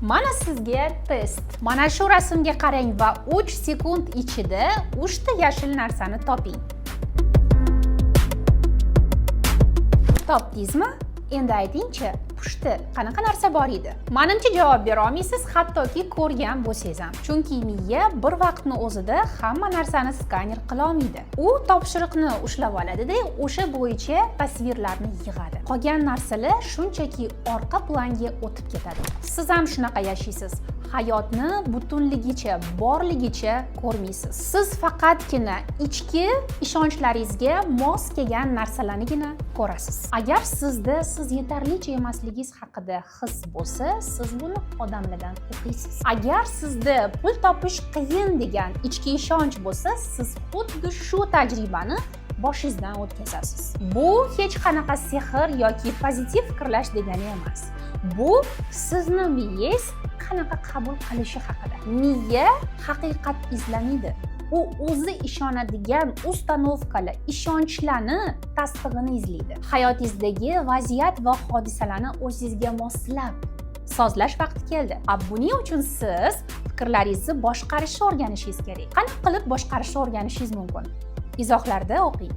Mana sizga test. Mana shu rasmga qarang va 3 sekund ichida 3 ta yashil narsani toping. Topdingizmi? Endi aytingchi, pushti qanaqa narsa bor edi? Manimcha, javob bera olmaysiz, hattoki ko'rgan bo'lsangiz ham. Chunki miya bir vaqtni o'zida hamma narsani skaner qila olmaydi. U topshiriqni ushlab oladida, o'sha bo'yicha tasvirlarni yig'adi. Qolgan narsalar shunchaki orqa planga o'tib ketadi. Siz ham shunaqa yashaysiz. Hayotni butunligicha, borligicha ko'rmaysiz. Siz faqatgina ichki ishonchlaringizga mos kelgan narsalarnigina ko'rasiz. Agar sizda siz yetarlicha emasligingiz haqida his bo'lsa, siz buni odamlardan o'qiysiz. Agar sizda pul topish qiyin degan ichki ishonch bo'lsa, siz xuddi shu tajribani boshingizdan o'tkazasiz. Bu hech qanaqa sehr yoki pozitiv fikrlash degani emas. Bu sizni miyangiz qanaqa qabul qilishi haqida. Miya haqiqat izlamaydi. U o'zi ishonadigan установка lar, ishonchlarni tasdig'ini izlaydi. Hayotingizdagi vaziyat va hodisalarni o'zingizga moslab sozlash vaqti keldi. A buning uchun siz fikrlaringizni boshqarishni o'rganishingiz kerak. Qanaqa qilib boshqarishni o'rganishingiz mumkin? Izohlarda o'qing.